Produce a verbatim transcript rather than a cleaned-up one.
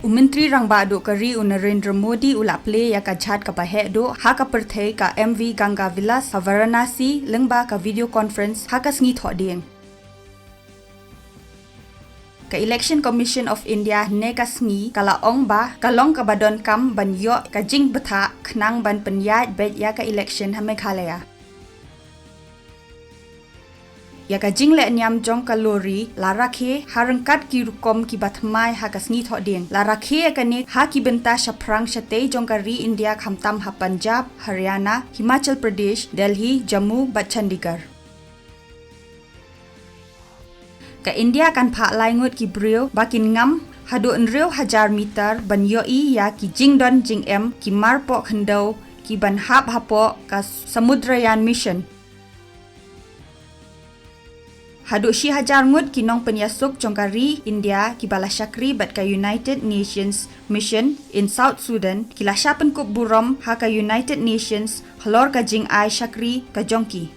U Myntri Rangbah duh ka ri u Narendra Modi u la plie ïa ka jhat kaba heh duh ha ka pyrthei ka M V Ganga Vilas ha Varanasi lyngba ka video conference ha ka sngi Thohdieng. Ka Election Commission of India hynne ka sngi ka la ong ba ka long kaba donkam ban ïoh ka jingbthah khnang ban pynïaid beit ïa ka election ha Meghalaya. Ïa ka jingleh niam jong ka lori la rakhe ha ryngkat ki rukom kiba thymmai ha ka sngi Thohdieng. La rakhe ïa kane ha ki bynta shaphrang shatei jong ka ri India khamtam ha Punjab, Haryana, Himachal Pradesh, Delhi, Jammu bad Chandigarh. Ka India kan phah lai ngut ki briew ba kin ngam haduh hynriew hajar mitar ban ïohi ïa ki jingdon jingem ki marpoh khyndew ki ban hap hapoh ka Samudrayan Mission. Haduh shi hajar ngut ki nongpynïasuk jong ka ri India kiba la shakri bad ka United Nations Mission in South Sudan ki la shah pynkup burom ha ka United Nations halor ka jingai shakri ka jong ki.